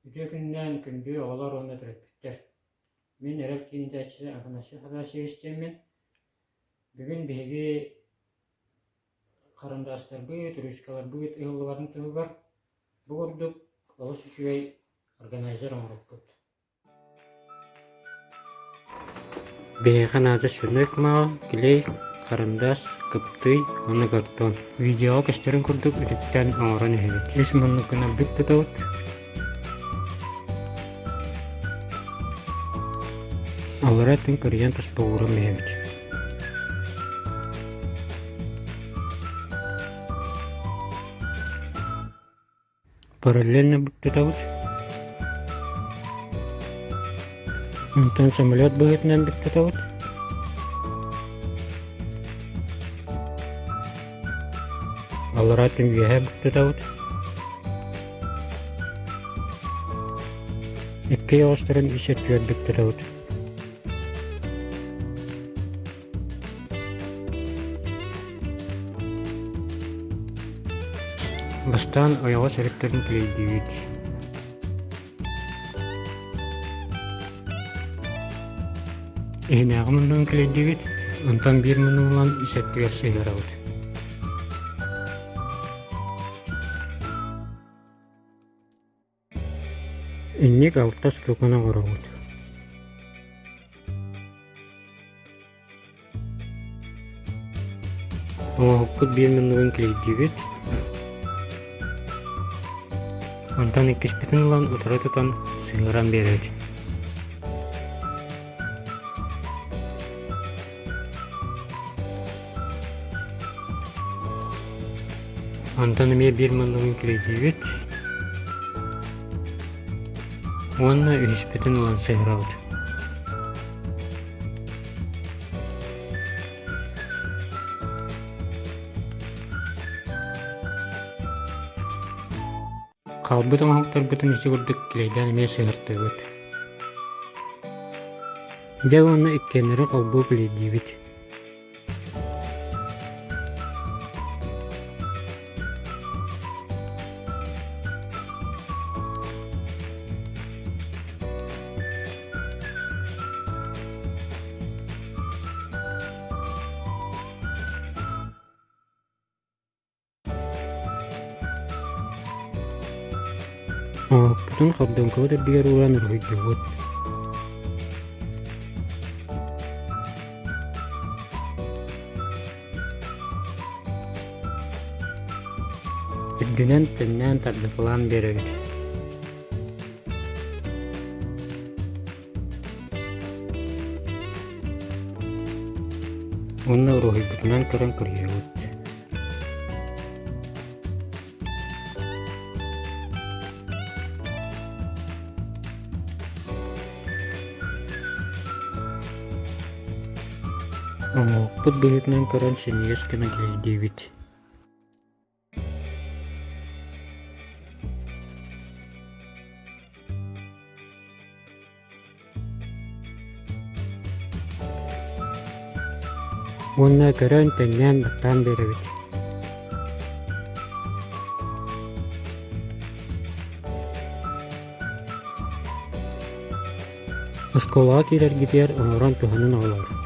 Үтүө күнүнэн күндү оҕолор уонна төрөппүттэр! Мин Эрэл киин иитээччитэ Афанасий Афанасьевич диэммин. Бүгүн биһиги харандаастарбыт, ручкаларбыт ыһыллыбатын туһугар бу курдук олус үчүгэй органайзер оҥорбуппут. Биһиэхэ наада сүрүнэ кумааҕы, клей, харандаас, кыптый уонна картон. Видеоҕа көстөрүн курдук үтүктэн оҥорон иһэбит. Үс муннук гына бүк тутабыт. Аллара өттүн кырыйан туспа ууран иһэбит. Параллельно тутабыт. Онтон самолет быһыытынан тутабыт. Аллараа өттүн үөһэ тутабыт. Икки оҕустарын ис өттүгэр тутабыт. Бастаан ойоҕос өрүттэрин килэйдиибит Иһинээҕи муннугун килэйдиибит, онтон биир муннугунан ис өттүгэр сыһыарабыт. Инник алта штуканы оҥоробут. Оҥоһукпут биир муннугун килэйдиибит. Онтон иккиспитин ылан утары тутан сыһыаран биэрэбит. Онтон эмиэ биир муннугун килэйдиибит уонна үһүспүтүн ылан сыһырабыт. Хаалбыт оҥоһуктарбытын ити курдук килэйдээн эмиэ сыһыртыыбыт. Дьэ уонна иккиэннэри холбуу килэйдиибит. Оҥоһукпутун хордоҥкобут үрдүгэр ууран уруһуйдуубут. Үрдүнэн тэҥнээн тардыталаан биэрэбит. Уонна уруһуйбутунан көрөн кырыйабыт. Оҥоһукпут быһыытынан көрөн синньигэс гына килэйдиибит. Уонна көрөн, тэҥнээн, баттаан биэрэбит. Оскуолаҕа киирэргитигэр оҥорон туһанан оҕолоор.